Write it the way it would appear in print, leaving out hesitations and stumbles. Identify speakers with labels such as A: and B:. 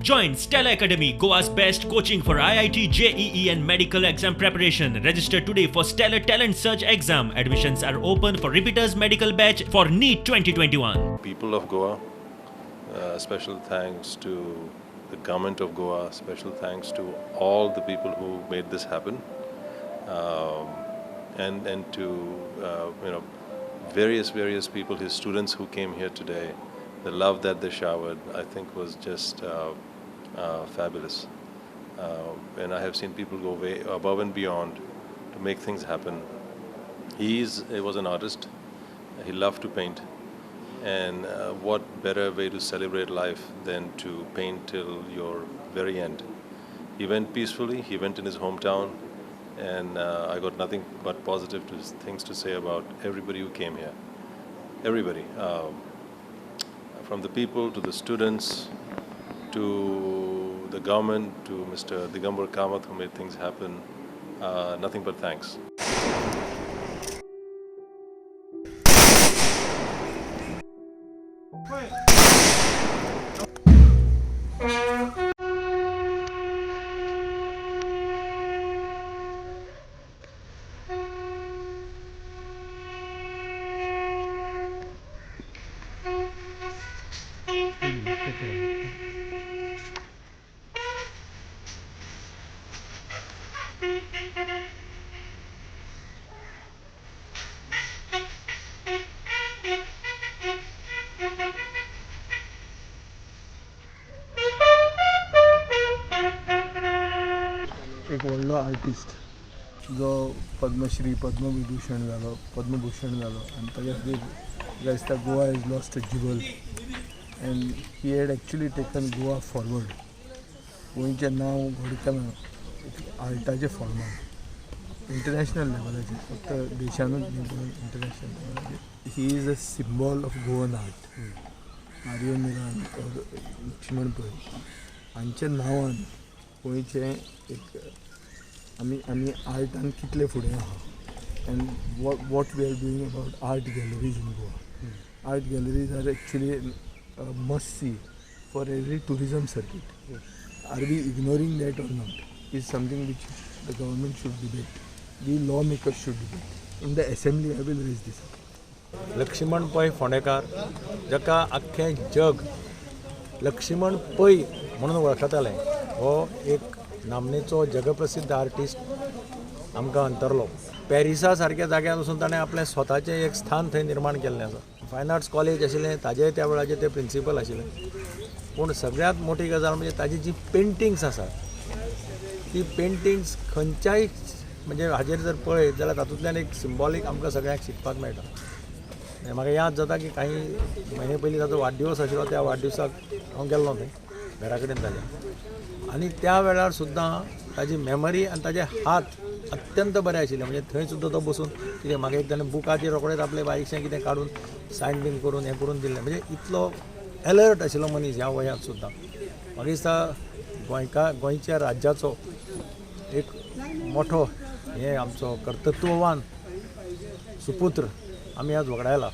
A: Join Stella Academy, Goa's best coaching for IIT, JEE and medical exam preparation. Register today for Stellar Talent Search exam. Admissions are open for repeaters medical batch for NEET 2021.
B: People of Goa, special thanks to the government of Goa, special thanks to all the people who made this happen, and to various people, his students who came here today. The love that they showered, I think, was just fabulous. And I have seen people go way above and beyond to make things happen. He was an artist. He loved to paint. And what better way to celebrate life than to paint till your very end. He went peacefully, he went in his hometown, and I got nothing but positive things to say about everybody who came here. Everybody, from the people to the students, to the government, to Mr. Digambar Kamath who made things happen, nothing but thanks.
C: एक व्हडलो artist जो पद्मश्री, पद्मविभूषण जालो, पद्मभूषण जालो आनी ताज्या खातीर म्हाका दिसता Goa is lost a jewel and he had actually taken Goa forward. गोंयचें नांव व्हड केलां आर्टाच्या फॉर्मान इंटरनॅशनल लेवलाचेर, फक्त देशानूच न्ही पूण इंटरनॅशनल लेवलाचेर. He is a symbol of Goan art. Mario Miran or Laxman Pai हांच्या नांवान गोंयचें एक आमी आर्टान कितले फुडें आहा and what we are doing about art galleries in Goa. Art galleries are actually must see for every tourism circuit. Are we ignoring that or not is something which the government should debate, we law makers should debate. In the assembly I will raise this.
D: Laxman Pai Phondekar जाका आख्खें जग लक्ष्मण पै म्हणून वळखतालें, हो एक नामनेचो जगप्रसिद्ध artist आमकां अंतरलो. पॅरिसा सारक्या जाग्यार वचून ताणें आपलें स्वताचें एक स्थान थंय निर्माण केल्लें आसा. फायन आर्ट्स कॉलेज आशिल्लें ताजेय त्या वेळाचेर ते प्रिंसिपल आशिल्ले. पूण सगळ्यांत मोठी गजाल म्हणजे ताजी जी पेंटिंग्स आसात ती पेंटिंग्स खंयच्याय म्हणजे हाजेर जर पळयत जाल्यार तातूंतल्यान एक सिंबॉलीक आमकां सगळ्यांक शिकपाक मेळटा. म्हाका याद जाता की काही म्हयने पयलीं ताचो वाडदिवस आशिल्लो, त्या वाडदिवसाक हांव गेल्लो थंय घरा कडेन ताज्या, आनी त्या वेळार सुद्दां ताजी मेमरी आनी ताजे हात अत्यंत बरे आशिल्ले. म्हणजे थंय सुद्दां तो बसून कितें म्हाका एक ताणें बुकाचेर रोखडेच आपलें बारीकशें कितें काडून सायन बीन करून हें करून दिल्लें. म्हणजे इतलो एलर्ट आशिल्लो मनीस ह्या वयांत सुद्दां. म्हाका दिसता गोंयच्या राज्याचो एक मोठो हे आमचो कर्तृत्ववान सुपुत्र आमी आज वगडायला.